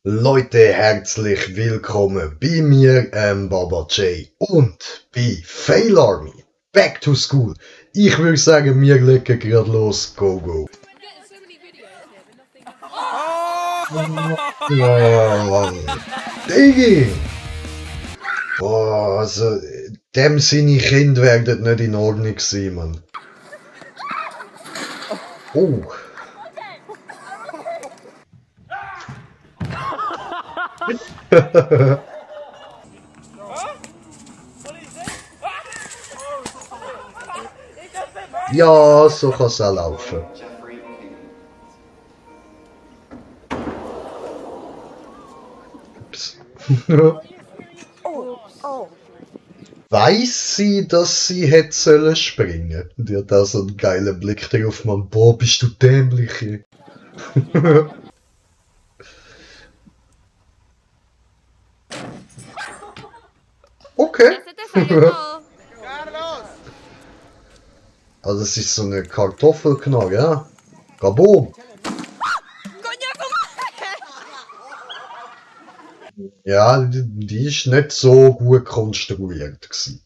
Leute, herzlich willkommen bei mir, Baba J und bei Fail Army. Back to school. Ich würde sagen, wir legen gerade los. Go, go. Oh, Diggi! Oh, also, dem seine Kinder werden nicht in Ordnung sein, Mann. Oh. Ja, so kann es auch laufen. Ups. Weiss sie, dass sie hätte sollen springen? Die hat da so einen geilen Blick drauf, Mann. Boah, bist du dämlich. Okay. Also es ist so eine Kartoffelknarre, ja? Kaboom! Ja, die ist nicht so gut konstruiert gewesen.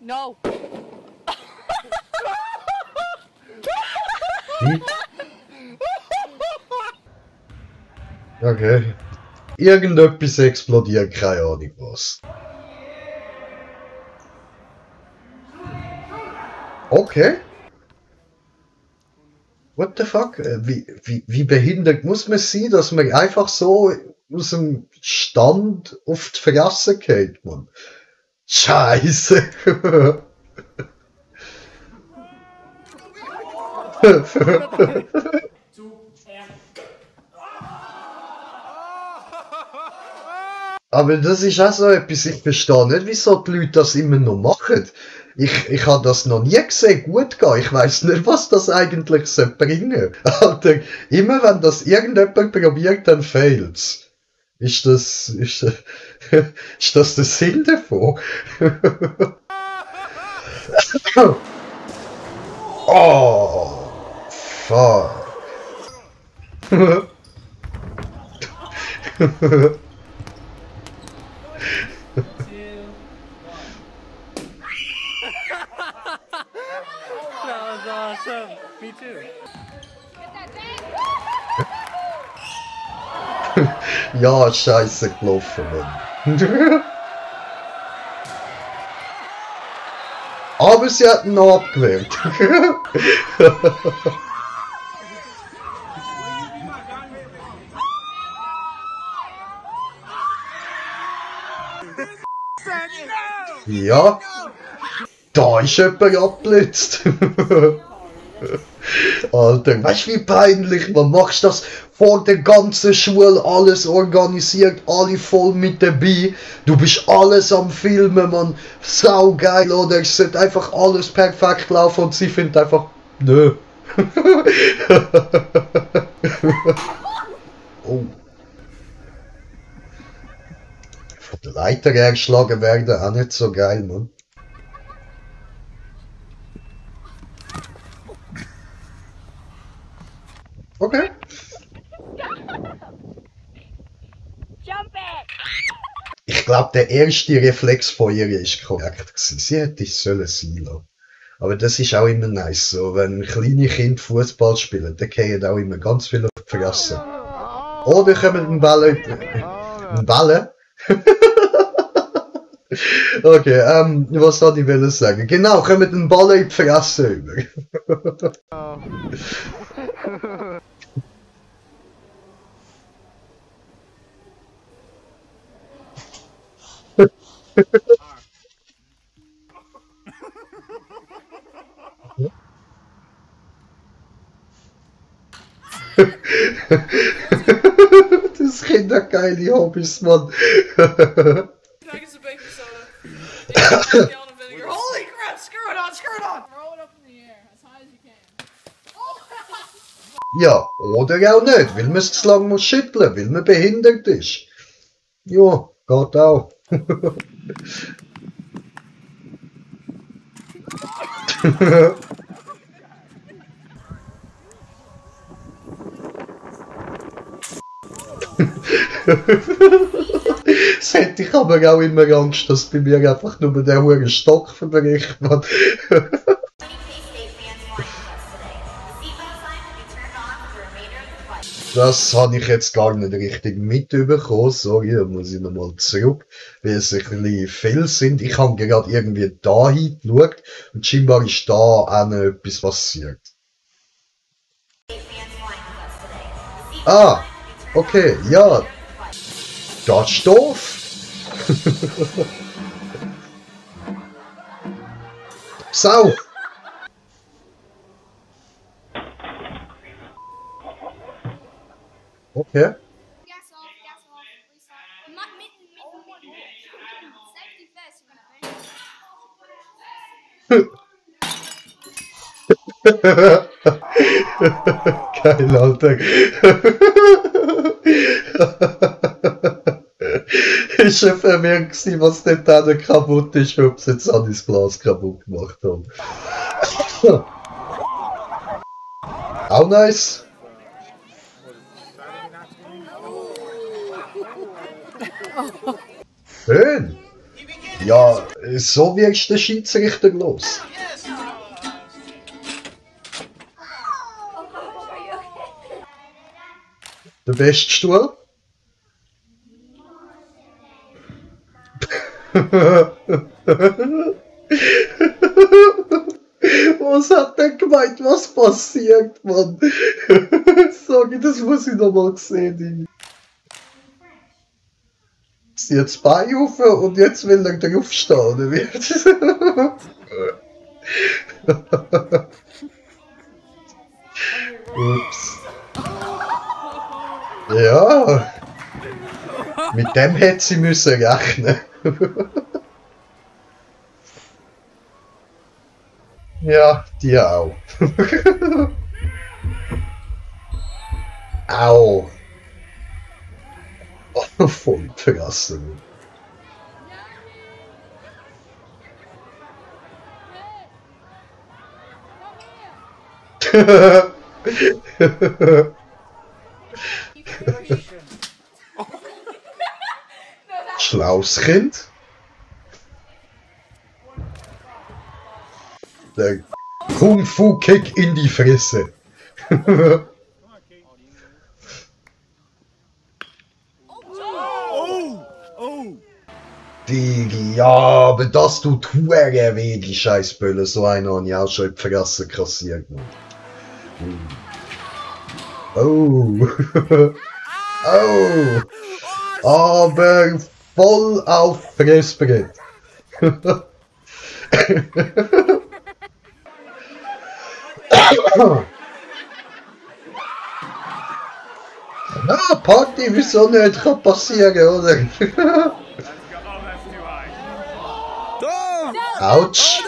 No. Okay. Irgendetwas explodiert, keine Ahnung was. Okay. What the fuck? Wie behindert muss man sein, dass man einfach so aus dem Stand auf die Fresse geht, Mann? Scheiße! Aber das ist auch so etwas, ich verstehe nicht, wieso die Leute das immer noch machen. Ich habe das noch nie gesehen, gut gehen. Ich weiss nicht, was das eigentlich bringen soll. Alter, immer wenn das irgendjemand probiert, dann failt's. Ist das der Sinn davon? Oh, fuck. That was awesome. Me too. Ja, scheiße gelaufen, Mann. Aber sie hat ihn noch abgewehrt. Ja. Da ist jemand abgeblitzt. Alter, weißt du wie peinlich, man machst das vor der ganzen Schule, alles organisiert, alle voll mit dabei. Du bist alles am Filmen, man. Saugeil, oder? Es sollte einfach alles perfekt laufen und sie findet einfach, nö. Oh. Von der Leiter erschlagen werden, auch nicht so geil, man. Okay. Ich glaube, der erste Reflex von ihr ist korrekt gewesen. Sie hätte es sollen sein lassen. Aber das ist auch immer nice so. Wenn kleine Kinder Fußball spielen, dann gehen auch immer ganz viel auf die Fresse. Oder kommen einen Ball über. Einen Ball? Okay, was soll ich wollen sagen? Genau, kommen einen Ball in die Fresse über. Das kindergeile Hobbys, Mann. Packets of baking soda, and a gallon of vinegar. Holy crap! Screw it on! Screw it on! Throw it up in the air as high as you can. Oh! Ja, oder auch nicht, weil man es zu lang muss schütteln, weil man behindert ist. Ja, geht auch. Das hätte ich aber auch immer Angst, dass bei mir einfach nur der hure Stock verbricht, man. Das habe ich jetzt gar nicht richtig mitbekommen. Sorry, da muss ich nochmal zurück, weil es ein bisschen viel sind. Ich habe gerade irgendwie da hingeschaut und scheinbar ist da auch noch etwas passiert. Ah, okay, ja, das ist doof. Sau. Okay. Gas off, restart. Safety first, Geil, Alter. Ist ja verwirrt gewesen, was dort auch kaputt ist, ob sie jetzt auch das Glas kaputt gemacht haben. Auch nice. Schön. Ja, so wirst du den Schiedsrichter los. Der beste Stuhl? Was hat der gemeint? Was passiert, Mann? Sorry, das muss ich nochmal sehen. Sie hat das Bein auf und jetzt will er draufstehen, oder wie? Ups. Ja. Mit dem hätte sie müssen rechnen. Ja, die auch. Au. Oh, voll vergessen. Schlaues Kind. Der Kung-Fu-Kick in die Fresse. Die, ja, aber das tut hure weh, die Scheißbölle. So einen habe ich auch schon in die Fresse kassiert. Oh. Oh. Aber voll auf Fressbrett. Na, Party, wieso nicht? Kann passieren, oder? Autsch!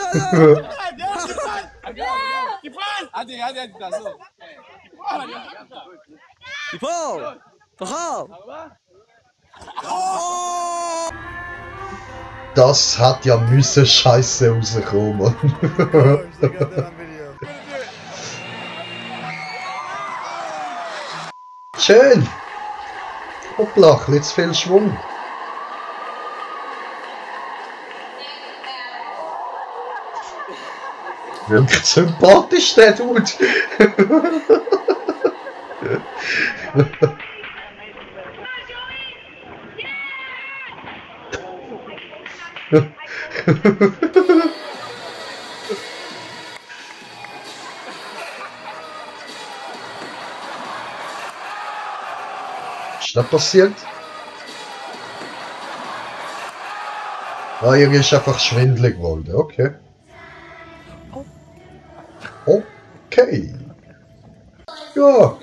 Das hat ja müsse Scheiße rauskommen, Mann. Schön! Hoppla, ein bisschen zu viel Schwung. Wirkt sympathisch, der Dude. Ist das passiert? Ah, ihr ist einfach schwindelig geworden, okay. Okay. Ja.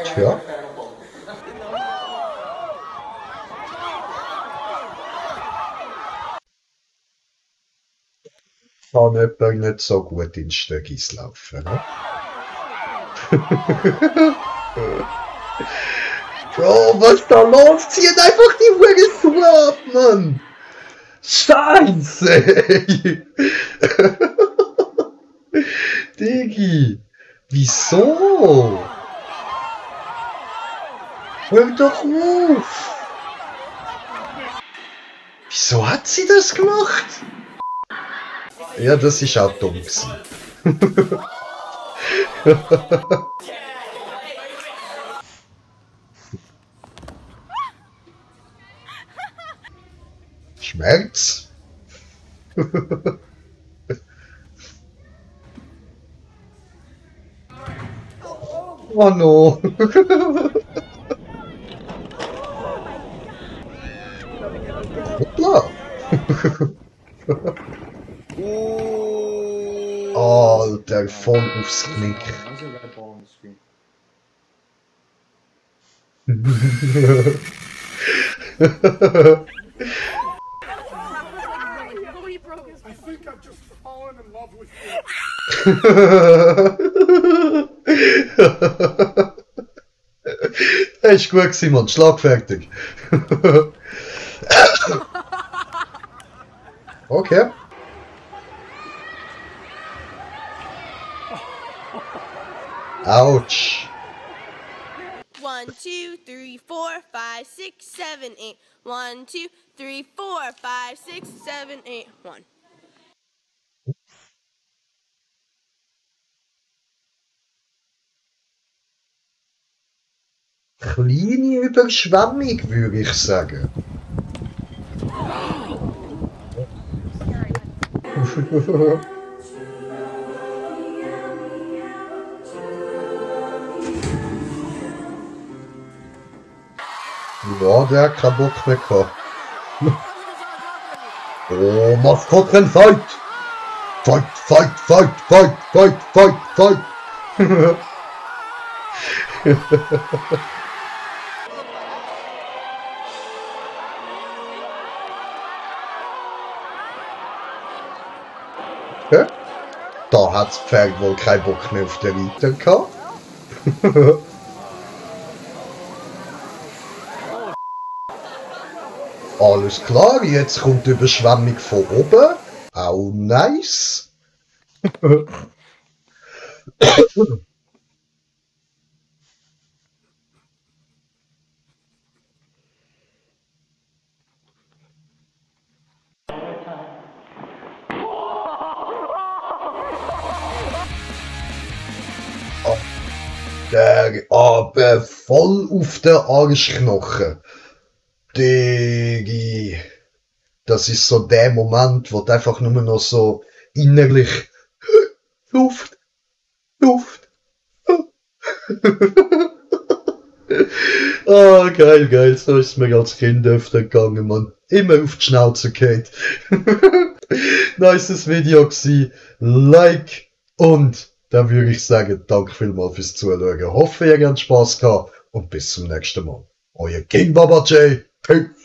Tja. kann jemand nicht so gut in Stöckis laufen, ne? Bro, was da los? Zieht einfach die Huren Schuhe ab, Mann! Scheiße! Ey. Diggi! Wieso? Hör doch auf! Wieso hat sie das gemacht? Ja, das ist auch dumm gewesen. Schmerz? Oh no! Hoppla! Alter, voll aufs Knick. I think I've just fallen in love with you. Das ist gut, Simon, schlagfertig. Okay. Autsch. 1, 2, 3, 4, 5, 6, 7, 8. 1, 2, 3, 4, 5, 6, 7, 8. 1. Kleine Überschwemmung, würde ich sagen. Ja, der hat keinen Bock mehr gehabt. Oh, Maskottchen-Fight! Fight, fight, fight, fight, fight, fight, fight! Ja? Da hat das Pferd wohl keinen Bock mehr auf den Reiter gehabt. Alles klar, jetzt kommt die Überschwemmung von oben. Auch nice. Der aber voll auf den Arschknochen. Digi. Das ist so der Moment, wo du einfach nur noch so innerlich Luft, Luft. Ah, geil, geil. So ist es mir als Kind öfter gegangen, Mann. Immer auf die Schnauze geht. Nices Video gsi. Like und dann würde ich sagen, danke vielmals fürs Zuschauen. Hoffe, ihr habt Spaß gehabt und bis zum nächsten Mal. Euer King Baba J. Peace.